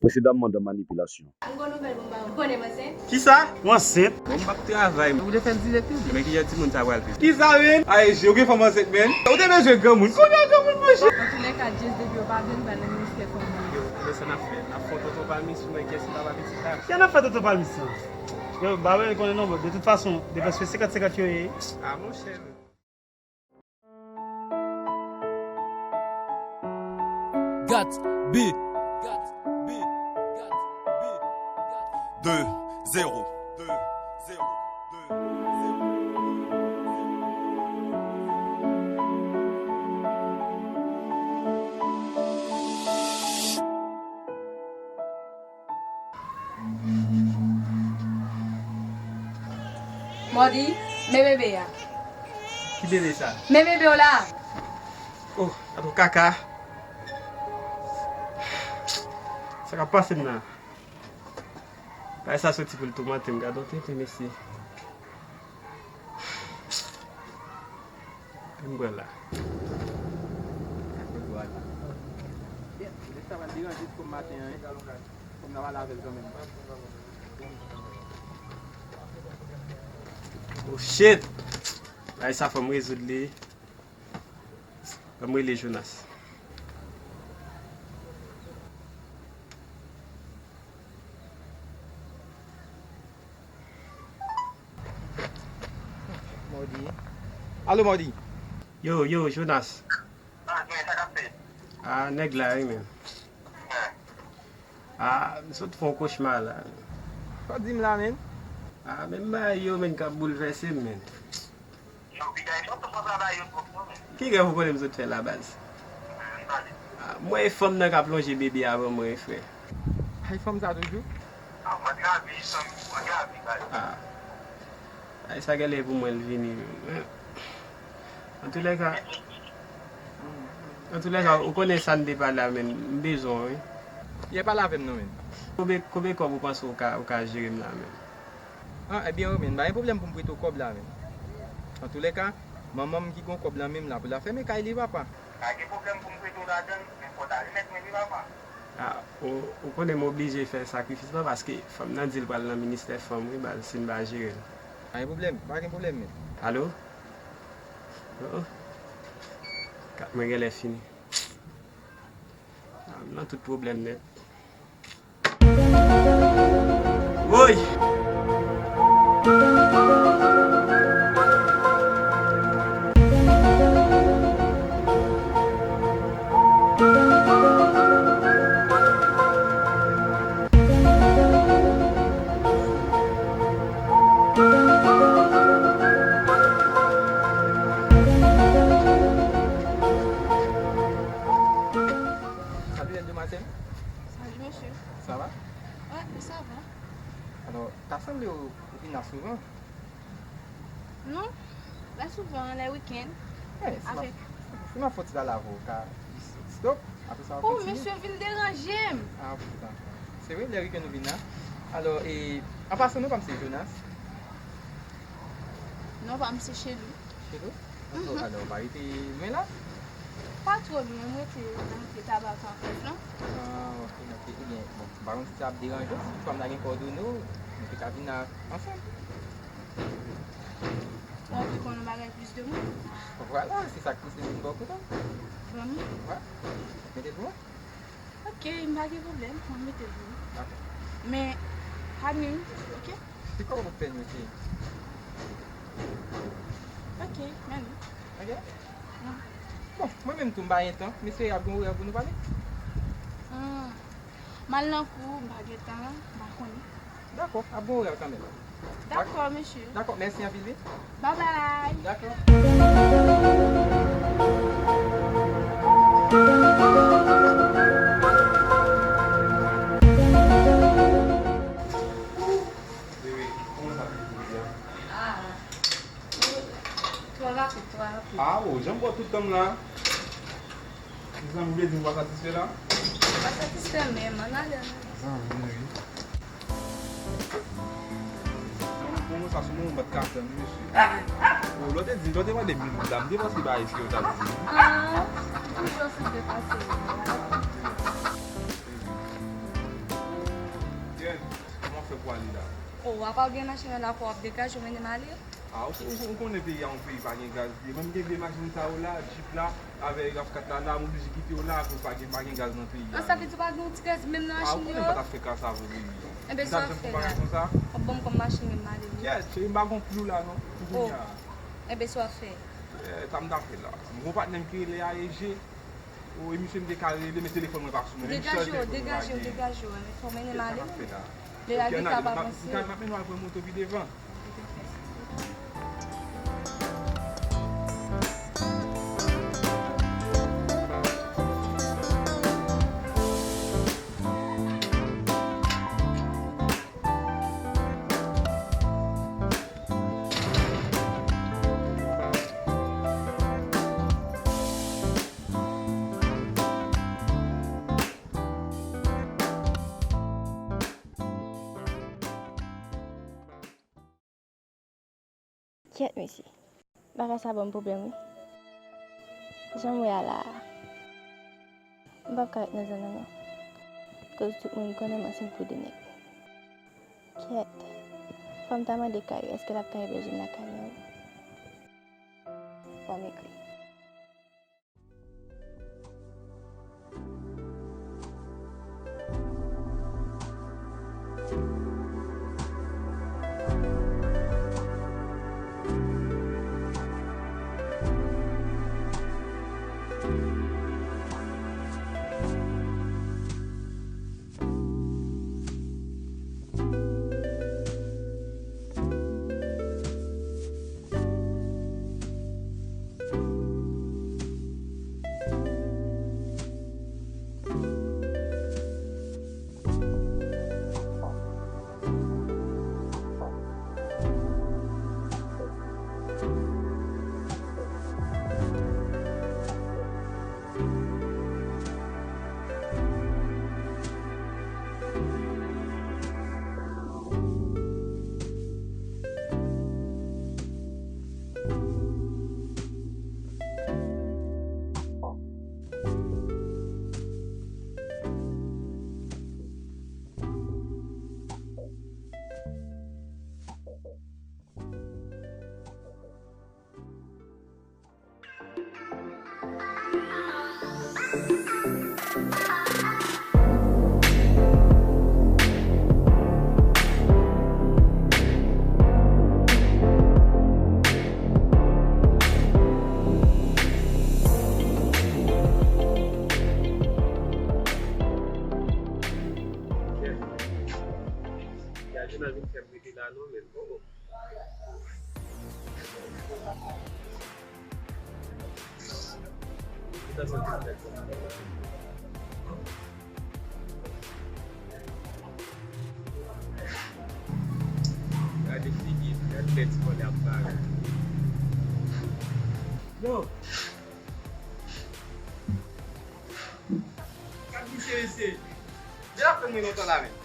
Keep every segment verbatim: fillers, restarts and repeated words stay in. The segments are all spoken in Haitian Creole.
Presedamman dan Manipilasyon. M gon nouvèl pou m ba ou. Ou konnen m ansent? Kisa? Ou ansent? Bon, m p ap travay. Ou te fè l dirèk tou? Men ki jan timoun sa pral viv? Kisa, men? Ay, je, ou gen fanm ansent, men? Ou te bezwen granmoun. Kounye a granmoun, monchè. Antoulèka, Jess, depi yo pa vle, m pral nan ministè fanmi. Yo, konnen sa n ap fè? N ap fè yon tonton palmis pou mwen, kiyès ki papa pitit la? Kiyès n ap fè tonton palmis lan? Yo, ba wen konnen non, bon, de tout fason, depans yo senkant senkant yo ye. Ah, monchè. Got beat. Deux zéro. Mòdi, men bebe a. Ki bebe sa? Men bebe w la. Oh, gad yon kaka. Sa k ap pase m nan? Bagay sa soti pou l toumante m, gad yon tenten, mesye. Ann pran la. Ann pran la. Yes, lè sa pral deranje ti kòm maten an, wi. Fò m ta pale avè l kanmenm. Oh shit! Bagay sa fò m rezoud li. Ban m rele Jonas. Mòdi. Alo, Mòdi. Yo, yo, Jonas. Ah, men, sa k ap fèt? Ah, nèg la, wi, men. Ah, m sot fè yon kochma la. Sa w di m la, men? Ah, men bagay yo, men, k ap boulvèse m, men. Yo, piga, e fòk ou konsa ba yo twòp non, men. Ki rèv ou konnen m sot fè la, baz? Ah, m wè e fanm nan k ap lonje bebe avan mwen, frè. Ay, fanm sa toujou? Ah, mwen grave, sanm, mwen grave, baz. Ah. Ay, sa genlè pou mwen l vini, men. Antoulèka, antoulèka, ou konnen sa n te pale a, men, m bezwen w, wi. Ye pale avè m non, men. Konbyen, konbyen kòb ou panse ou ka, ou ka jere m la, men? Ah, ebyen, wi, men, m pa gen pwoblèm pou m prete w kòb la, men. Antoulèka, manman m ki gon kòb nan men l la pou l al fèmen kay li, papa. Pa gen pwoblèm pou m prete w ladan l, men fò w ta remèt mwen li, papa. Ah, ou, ou konnen m oblije fè sakrifis lan paske fanm nan di l pral nan ministè fanm, wi, baz, si n pa jere l. Pa gen pwoblèm, pa gen pwoblèm, men. Alo? Oh, oh. Kat mwen genlè fini. Ah, m nan tout pwoblèm nèt. Woy! Salut, belle demoiselle. Salut, monsieur. Ça va? Ouais, ça va. Alors, ta sanble ou, ou vin la souvan? Non, la souvan, lè wikenn. Eh, si m ap, avèk, si m ap fè yon ti pale avè w, ou ka jis stop, apre sa w kontinye. Oh, mesye vin deranje m. Ah, putain. Se vre, lè wikenn ou vin la. Alò, e, an pasan, non pa m se Jonas. Non pa m se Chelou. Chelou? Mhm. Alò, ou pa rete lwen la? Pa twò lwen, m rete nan kote Tabaka an fèt lan. Ah, ok, ok. Ebyen, bon, m pa konn si sa ap deranje w, si toutoutfwa m ta gen kòdone w, nou te ka vin la ansanm. Ou anvi konn yon bagay plis de mwen? Vwala, se sa k pouse m vin bò kote w. Vrèman? Wi. Mete l pou mwen. Ok, m pa gen pwoblèm, m ap mete l pou ou. Dakò. Men, pa nwi m, ok? Se kòman pou fè nwi, cheri? Ok, men nwi. Ok? Wi. Bon, mwen menm tou, m pa gen tan. M espere ap gen orè pou nou pale. Hmm. M al nan kou, m pa gen tan, m pa konnen. Dakò, ap gen orè kanmenm. Dakò, mesye. Dakò, mèsi anpil, wi. Bye bye. Dakò. Bebe, kòman sa fè jodi a? Ah, twò rapid, twò rapid. Ah, o, jan m pran tout tan m la. Mezanmi, ou vle di m pa satisfè la? Ou pa satisfè menm, ann ale, ann ale. Ah, ann ale. Bon, bon, sa sou mwen, ou pa t ka tann, mesye. Bon, lè w te di, lè w te mande m mil goud la, m te panse bagay serye w t ap di. Ah, toujou se te pase. Ou ale la. O, apa w gen machin nan lakou w ap degaje w mennen m ale? A, ou, ou, ou konnen peyi a yon peyi pa gen gaz li ye. Menm gen vye machin sa yo la, Jeep la, avè RAV kat la la, m oblije kite yo la akoz pa gen, pa gen gaz nan peyi a. An, sa vle di w pa gen yon ti gaz menm nan machin yo? A, ou konnen m pa t ap fè kras avè w, baby. Enben, sa w ap fè la? Ou ap ban m kòb machin menm m ale wi. Kèt, cheri, m pa gon klou la non, pou kounye a. Enben, sa w ap fè? Eh, sa m ta fè la? M gon patnè m ki rele A E G. O, e misye m te ka rele, men telefòn mwen pa sou mwen. Degaje w, degaje w, degaje w. Fò w mennen m ale. Lè lari sa ap avanse. M ap mennen w al pran moto pi devan. Kèt mesye. Bagay sa ban m pwoblèm wi. Jan m wè a la a, m p ap ka ret nan zòn nan non. Koz tout moun konnen m ansent pou de nèg. Kèt. Fò m ta mande Kay èske l ap ka ebèje m lakay li an wi. Fò m ekri. Gade nan vin fè m rete la non, men oh, oh. Gade figi, gade lè ti vòlè ap bare. Yo! Gad misye, mesye. Deja fè mwen lontan la menm.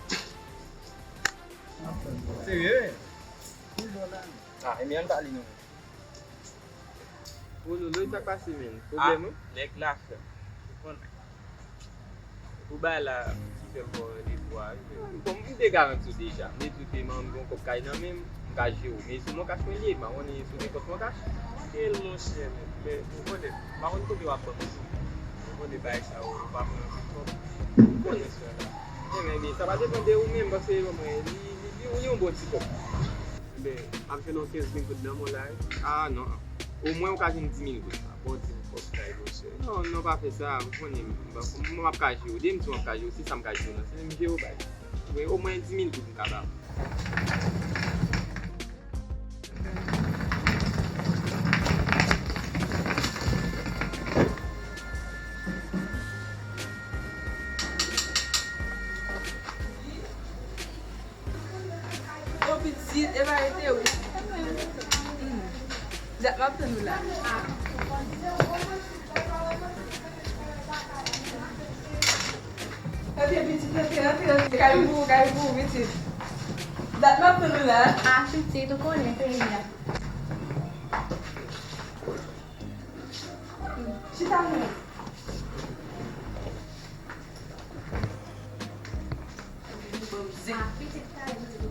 Serye, wi. Ah, ebyen, ann pale non. Wololo, sa k pase, menn? Pwoblèm, wi? Nèg la fè. Ou konnen. Pou bagay la ki fè m ba w randevou a, wi. Bon, m te garanti w deja. M te di w ke m gon kòb kay nan men m, m ka jere w. Men sou Moncash mwen li ye, m pa konnen si w gen kont Moncash. Gen l, monchè, men, men, ou konnen, m pa konn kote w ap pran m. Ou konnen bagay sa yo, ou pa pran anpil kòb. Ou konnen sa la. Ebyen, ebyen, sa pa depann de ou menm, paske mwen, li, li, li, li yon bon ti kòb. Ebyen, m ap jwenn yon kenz mil goud nan men w la, wi. Ah, non. Omwen ou ka jwenn di mil goud. Bon, di m kòb kay, monchè. Non, non, pa fè sa. Ou konnen, m, m, m ap ka jere w. Depi m di w m ap ka jere w, se sa m ka jere w la. Se menm jere w bay. Wi, omwen di mil goud m ka ba w. Yo pitit, epa rete wi. Hmm. Dat m ap tann ou la. Antre pitit, antre, antre, antre. Kay pou ou, kay pou ou, pitit. Dat m ap tann ou la. Ah, pitit, ou konnen peyi a. Chita non. Bon, zen. Ah, pitit, kay, pitit, ou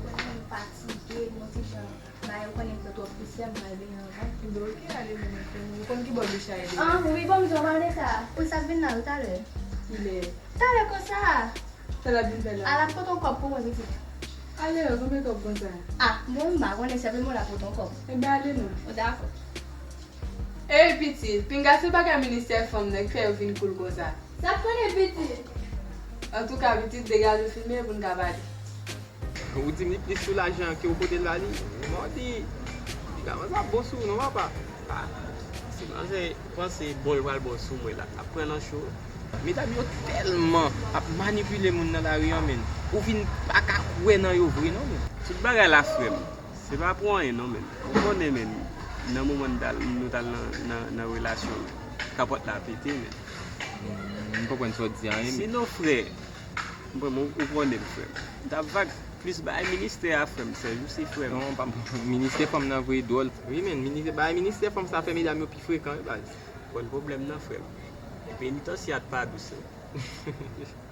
Twòp pis la, m pral benyen anvan. Ebyen, oke, ale, men, men, men, ou konn ki bò douch la ye deja? Ah, wi, bonjou, Vanessa. Ou sa vin la, wi, talè? Kilè? Talè konsa. Sa l ap vin fè la? Al ap pote yon kòb pou mwen, pitit. Ale, konbyen kòb konsa? Ah, bon, m pa konnen, sèlman l ap pote yon kòb. Ebyen, ale non. Oh, dakò. Ey, pitit, pinga se bagay ministè fanm nan ki fè yo vin koul konsa. Sa konnen, pitit? Antouka, pitit, degaje w filme pou n ka pale. Ou di m li plis soulajan ke w pote l ba li. Mòdi, li pa panse ap bon sou ou non, papa. Ah, si manzè panse bon l pral bon sou mwen la, l ap pran nan cho. Medam yo tèlman ap manipile moun nan lari an, men. Ou vin pa ka kwè nan yo vre non, men. Tout bagay la, frè m, se pa pou anyen non, men. Ou konnen, men, nan moman n t al, nou t al nan, nan, nan relasyon, kapòt la pete, men. M konprann sa w di a, men. Sinon, frè, m konprann, ou, ou konnen m, frè m. M t ap vag plis bay ministè a, frè m, sèjousi, frè m. Non, pa ministè fanm nan vre dwòl. Wi, men, ministè, bay ministè fanm sa fè medam yo pi frekan, wi, baz. Konn pwoblèm nan, frè m. Penitansye a t pa dous, non.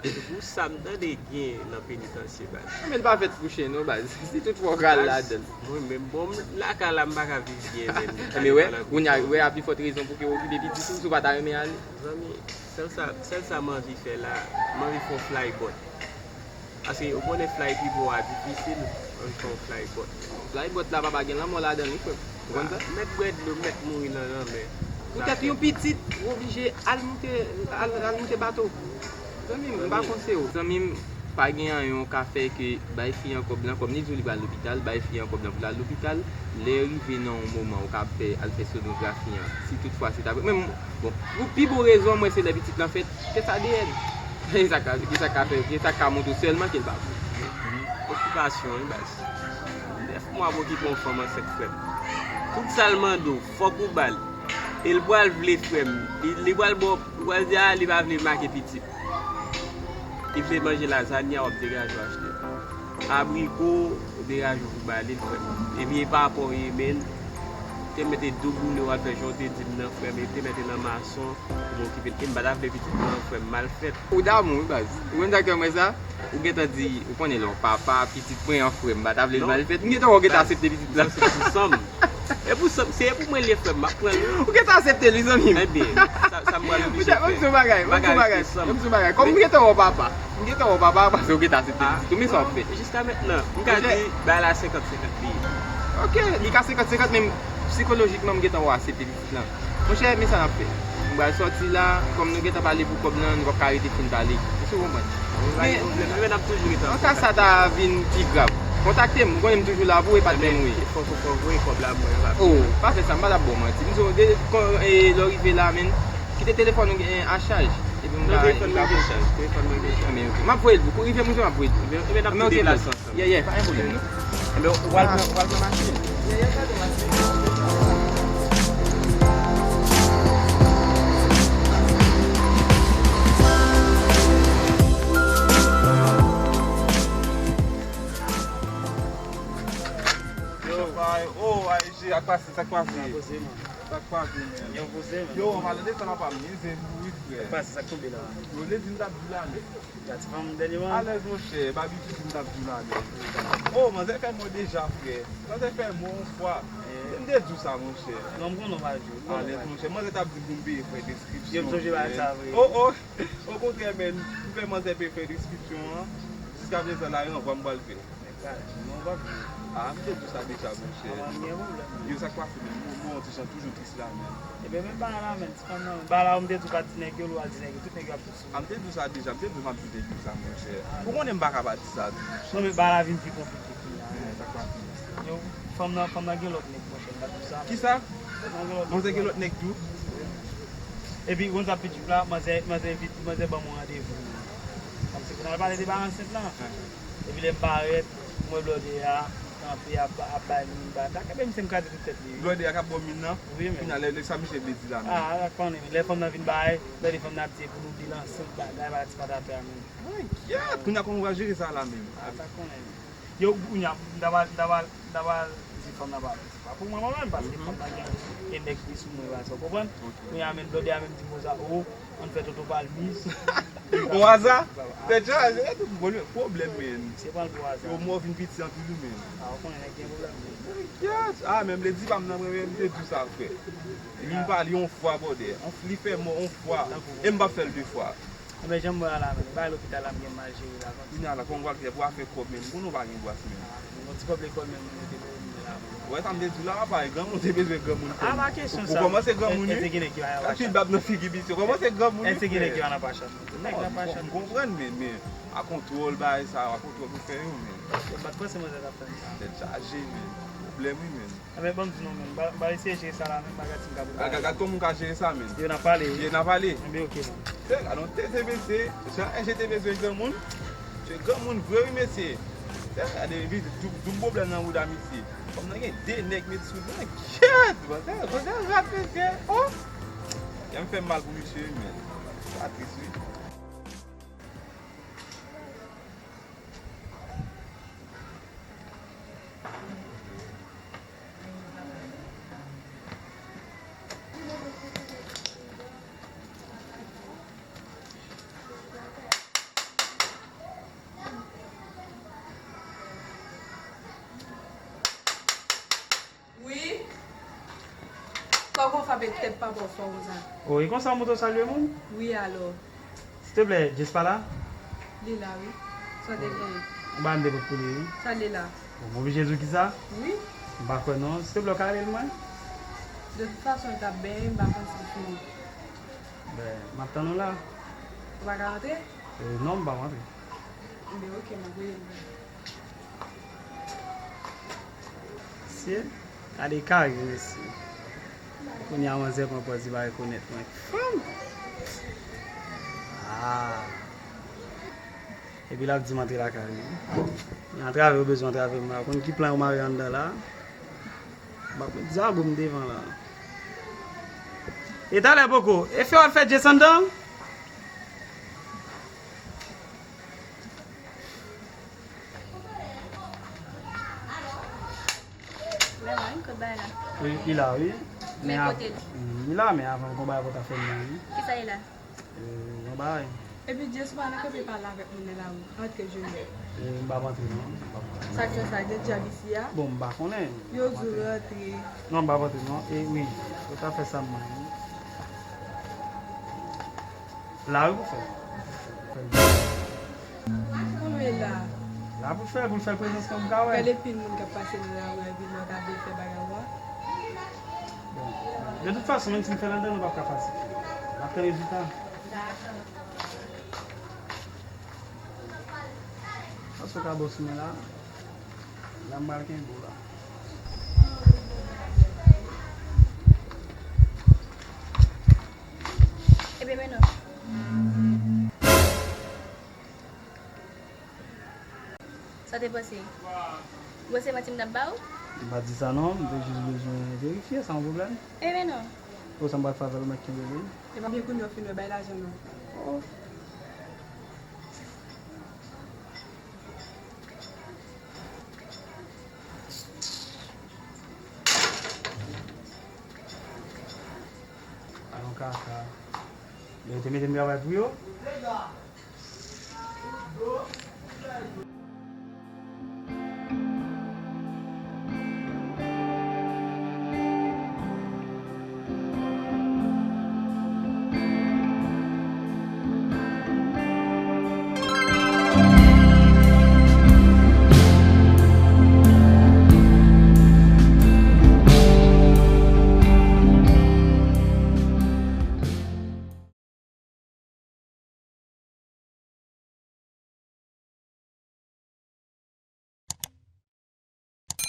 Pou sa m tande gen nan penitansye, baz. Men l pa fèt pou chen non, baz. Si tout fwa w ka al ladan l. Mwen menm, bon, m lakay la, m pa ka viv byen, men. Men wè, kounye a, wè a pi fòt rezon pou ke w okipe pitit ou, si w pa ta renmen ale. Zanmi, sèl sa, sèl sa m anvi fè la, m anvi fè yon flybot. Paske ou konnen fly pi bo a difisil, m anvi fè yon flybot. Flybot la, papa, gen lanmò ladan l, wi, frè m. Ou konn sa? Mèt bwè dlo, mèt mouri nan lanmè. Poutèt yon pitit, ou oblije al moute, al, al moute bato. Zanmi m, m pa konseye w. Zanmi m, pa gen anyen w ka fè ke bay fi an kòb lan, kòm li di w li pral lopital, bay fi an kòb lan pou l al lopital. Lè rive nan yon moman, ou ka fè, al fè sonografi an. Si tout fwa se ta vre. Men, bon, pou pi bon rezon, mwen, se lè pitit lan fèt, kè sa dèyè l. Kisa ka, kisa ka fè, kisa ka montre w sèlman ke l pa bon. Okipasyon, wi, baz. Nèf mwa pou okipe yon fanm ansent, frè m. Tout sa l mande w, fòk ou ba l. E l pral vle, frè m. Li, li pral ba w, li pral di, a, li pa vle make pitit. Li vle manje lazanya, w ap degaje w achte. Abriko, ou degaje w pou ba li l, frè m. Epi e pa rapò w ye, men, te mete douboule, w al fè jan w te di m nan, frè m, e te mete nan mason, pou m okipe l. E m pa ta vle pitit mwen an, frè m, mal fèt. Ou damou, wi, baz. Ou konn sa k fè m wè sa? Ou gentan di, ou konnen lè yon papa, pitit mwen an, frè m, m pa ta vle l mal fèt. M gentan wè w gentan aksepte pitit la. Sa se pou sanm. E pou sanm, se pou mwen l ye, frè m, m ap pran l. Ou gentan aksepte l, wi, zanmi m. Ebyen, sa, sa m pral oblije fè. Mwen di w bagay, mwen di w bagay, mwen di w bagay. Kòm m gentan wè w papa, m gentan wè w papa, paske w gentan aksepte pitit ou, men sa w ap fè. Jiska mentnan, m ka di, bay la senkant senkant li ye. Oke, li ka senkant senkant, men sikolojikman, m gentan wè w aksepte pitit lan. Monchè, men sa n ap fè. M pral sòti la, kòm nou gentan pale pou kòb lan, nou p ap ka rete fin pale. Èske w konprann? Men, an ka sa ta vin pi grav, kontakte m, ou konnen m toujou la pou w, e patnè m ou ye. Fòk, fòk, fòk voye kòb la mwen. Oh, pa fè sa, m pa t ap ba w manti. M di w, de, kon, e, lè w rive la, men, kite telefòn ou gen a chaj. Epi m ka, telefòn mwen gen chaj, telefòn mwen gen chaj. Ah, men, ok. M ap voye l pou ou. Rive m rive, m ap voye l pou ou. Ebyen, ebyen, n ap tou deplase ansanm. Yeah, yeah, pa gen pwoblèm, non. Ebyen, ou pral pran, ou pral pran machin. Yeah, yeah, pa gen machin. Yo. Oh, A I G, sa k pase, sa k pase? Sa poze, man. Sa k pase, men? Yo, poze, men. Yo, an palan de sa, papa, m mize pou wi, frè. Sa k pase, sa k tonbe la? Yo, ledi m t ap di la, men. Gad ti fanm dènyèman. Alèz, monchè, babi piti m t ap di w la, men. Oh, manzè fè mò deja, frè. Manzè fè mò yon fwa. Eh. M te di w sa, monchè. Non, m konnen w pa jwe. Alèz, monchè. Manzè t ap di m pou m peye frè deskripsyon, frè. Yo, m sonje bagay sa, vre. Oh, oh. Okontrè, men, m fè manzè peye frè deskripsyon an. Jiskaprezan, la, ranvwa m pral fè. Nèg la, non, w pa jwe. Ah, m te di w sa deja, monchè. Ah, m gen pwoblèm. Yo, sa k pase, men? Bon, bon, ti jan toujou tris la, men. Ebyen, men bagay la, men, ti fanm nan, bagay la, m te di w pa di nèg yo, lè w al di nèg yo, tout nèg yo ap sou. Ah, m te di w sa deja, m te di w m ap di nèg yo sa, monchè. Ou konnen m pa ka pa di sa tou. Non, men bagay la vin pi konplike kounye a. Eh, sa k pase? Yo, fanm nan, fanm nan gen lòt nèg, monchè, m pa di w sa. Kisa? Fanm nan gen lòt nèg. Manzè gen lòt nèg tou? Epi, ou konn sa pi djip la, manzè, manzè envit, manzè ban m yon randevou. Kòmsi pou n al pale de bagay ansent lan. Ah. Epi lè m parèt, m wè blòdè a kanpe ap, ap bay moun bata. Kanpe misye m kraze tout tèt li, wi. Blòdè a k ap ba w min nan? Wi, men. Kounye a, lè, lè sa misye vle di la, men? Ah, a sa k konnen, men. Lè fanm nan vin bay, lè fanm nan ap di pou nou di l ansent, bagay, bagay, ti patatè a, men. Ay, kèt! Kounye a, kòman w pral jere sa la menm? Ah, sa k konnen, men. Yo, kounye a, m ta pral, m ta pral, m ta pral di Fanm nan pa, se pa pou mwen, mwen menm, paske fanm nan gen, gen nèg ki sou mwen, sa, w konprann? Kounye a menm, blòdè a menm di m konsa, o, ann fè Toto Palmis. O aza? Tèt chaje, e tout pwoblèm, pwoblèm, men. Se pa l pou aza. Yo mò vin piti anpil, wi, men. A, w konnen nèg gen pwoblèm, men. Yes. A, menm ledi pa m nan, mwen menm, m te di w sa, frè. Li vin pale yon fwa, brother. Li fè mò yon fwa. E m p ap fè l de fwa. Enben, jan m wè a la, men, bagay lopital la, m gen mal jere la, konn. Kounye a la, kòman w pral fè pou afè kòb, men? M konnen w pa gen bras, men. A, men, yon ti kòb lekòl, men, m te voye m la, men. Ou wè sa m te di w la, papa, e granmoun te bezwen granmoun. A, pa kesyon sa. Ou kòmanse granmoun, wi. Èske gen nèg ki pa nan pachòt? Anpil bab nan figi misye. Ou kòmanse granmoun, wi, frè. Èske gen nèg ki pa nan pachòt? Nèg nan pachòt. M konprann, men, men, a kontwòl, bagay sa, a kontwòl pou fè yo, men. Yo pa t panse manzè t ap fè m sa. Tèt chaje, men. Pwoblèm, wi, men. Enben, ban m di nou, men, m pa, m pa eseye jere sa la, men, m pa gad si m ka pou. Gad, gad, gad kòman w ka jere sa, men. Yo nan pale, wi. Yo nan pale. Enben, oke, men. Sè, gad yon T T V C, jan N G T V C granmoun. Se granmoun vre, wi, mesye. Sè, gade, epi, doub, doub pwoblèm nan bouda misye. Fanm nan gen de nèg met sou li. Kèt, bò, sè, bò, sè, rat, mesye. O! Kè m fè m mal pou misye, wi, men. Sa tris, wi. Wi. Kòman w fè avèk tèt papa w fò konsa? O, e konsa w monte w salye moun? Wi, alò. Silteplè, Jess pa la? Li la, wi. Sa w te genyen? Ou ba m de bout pou li, wi. Sa li la? Bon, m oblije di w kisa? Wi. M pa kwè non. Silteplè, w ka rele l mwen? De tout fason, l t ap benyen, m pa konn si l fini. Ben, m ap tann ou la. Ou pa ka antre? E, non, m p ap antre. Enben, oke, m ap rele l. Mesye, gade kari, mesye. Kounye a, manzè pran pòz li pa rekonèt mwen. Fanm! Ah! Epi l ap di m antre lakay li. Antrave yo bezwen antrave m la. Konn ki plan yo mare anndan la. M ap met zago m devan la. E talè poko. E fè w al fè Jess anndan? Mwen, mwen, kot bagay la? Li, li la, wi. Men kote l? Mm, li la, men avan, gon bagay pou ta fè m nan, wi. Kisa li la? E, yon bagay. Epi, Jess, ou pa nan kanpe pale avèk moun nan lari, rantre jwenn mwen. E, m p ap antre, non. M p ap antre. Sa k fè sa, gen dyab isi a? Bon, m pa konnen. Yo di w rantre. Non, m p ap antre, non. E, wi, yo ta fè sa m mwen, wi. Lari pou fè. Pou fè. Kòman e la? La pou fè, pou l fè prezans mwen pou ka wè. Gade pil moun k ap pase nan lari a, epi lè w ta vle fè bagay ou a. Bon. De tout fason, menm si m fè l anndan, nou p ap ka fasil. N ap tann rezilta. Paske w ka bòs mwen la. La m pral kenbe w la. Ebyen, men non. Sa w te panse? Ou panse manti m t ap ba ou? M pa t di sa non, m te jis bezwen verifye, sa yon pwoblèm? Ebyen non. Ou sa m pral fè avè l, ou mèt kenbe li? E pa byen kounye a w fin wè bay lajan non. Oh. Alon kaka. Yo te mete m travay pou yo?